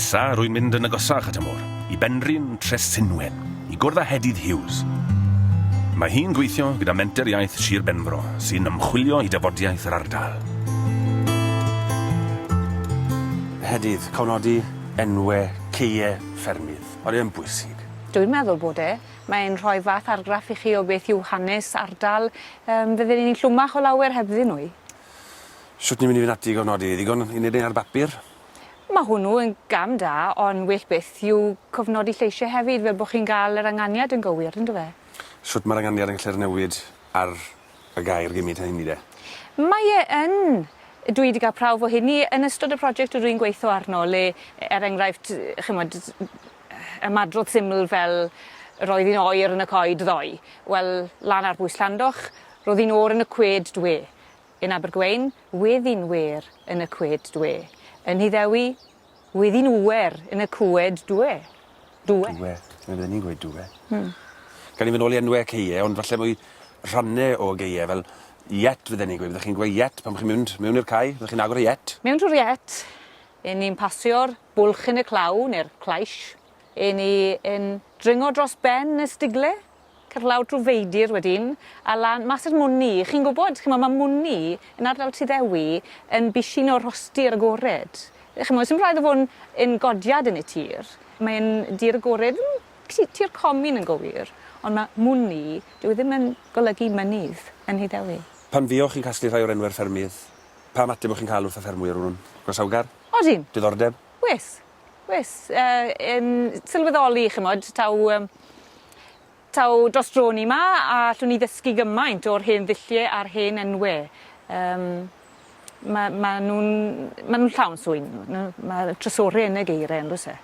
Nesa, rwy'n mynd yn agosach at y môr, i Benrhyn Tresinwen, i gwrdd â Hedydd Hughes. Mae hi'n gweithio gyda Menter Iaith Sir Benfro, sy'n ymchwilio i dafodiaith yr ardal. Hedydd, cofnodi enwe ceie ffermydd. Odi e'n bwysig? Dwi'n meddwl bod e. Mae'n rhoi fath argraff i chi o beth yw hanes ardal. Yym fydden ni'n llwmach o lawer hebddyn nhw. Shwt ni'n mynd i fynd ati i gofnodi? Ddigon i neud e ar bapur? Ma' hwnnw yn gam da on' well byth yw cofnodi lleisie hefyd fel bo' chi'n ga'l yr ynganiad yn gywir on'd yfe? Shwt ma'r ynganiad yn gallu'r newid ar y gair gymint â hynny de? Mae e yn. Dwi 'di ga'l prawf o hynny yn ystod y project rwy'n gweitho arno le er enghraifft ch'mod ymadrodd syml fel roedd 'i'n oer yn y coed ddoe. Wel lan ar bwys Llandoch ro'dd 'i'n o'r yn y cwed dwe. Yn Abergweun, wedd 'i'n wêr yn y cwed dwe. Yn Nhyddewi, wedd 'i'n ŵer yn y cwed dwe. Dwe. Dwe. Dyna bydden ni'n gweud dwe. Hmm. Gawn ni fynd nôl i enwe ceie ond falle mwy rhanne o geie fel iet fydden ni'n gweud. Byddech chi'n gweud iet pan chi'n mynd mewn i'r cae? Byddech chi'n agor y iet? Mewn trw'r iet, 'yn ni'n pasio'r bwlch yn y claw ne'r clais. 'Yn ni yn dringo dros ben y stigle. Cer lawr drw Feidir wedyn a lan mas i'r Mwnni. Chi'n gwbod ch'mo' ma' Mwnni yn ardal Tyddewi yn bishyn o rhostir agored. Ch'mo' sim rhaid o fo' yn yn godiad yn y tir. Mae'n dir agored mm ti- tir comin yn gywir on' ma' Mwnni dyw e ddim yn golygu mynydd yn Nhyddewi. Pan fuoch chi'n casglu rhai o'r enwe'r ffermydd, pa ymateb o'ch chi'n ca'l wrth y ffermwyr? O'n nw'n groesawgar? Odyn. Diddordeb? Wes. Wes yy yn sylweddoli ch'mod taw yym taw dros dro ni 'ma a allwn ni ddysgu gymaint o'r hen ddullie a'r hen enwe. Yym ma' ma' nw'n ma' nw'n llawn swyn ma' trysore yn y geire on'd o's e?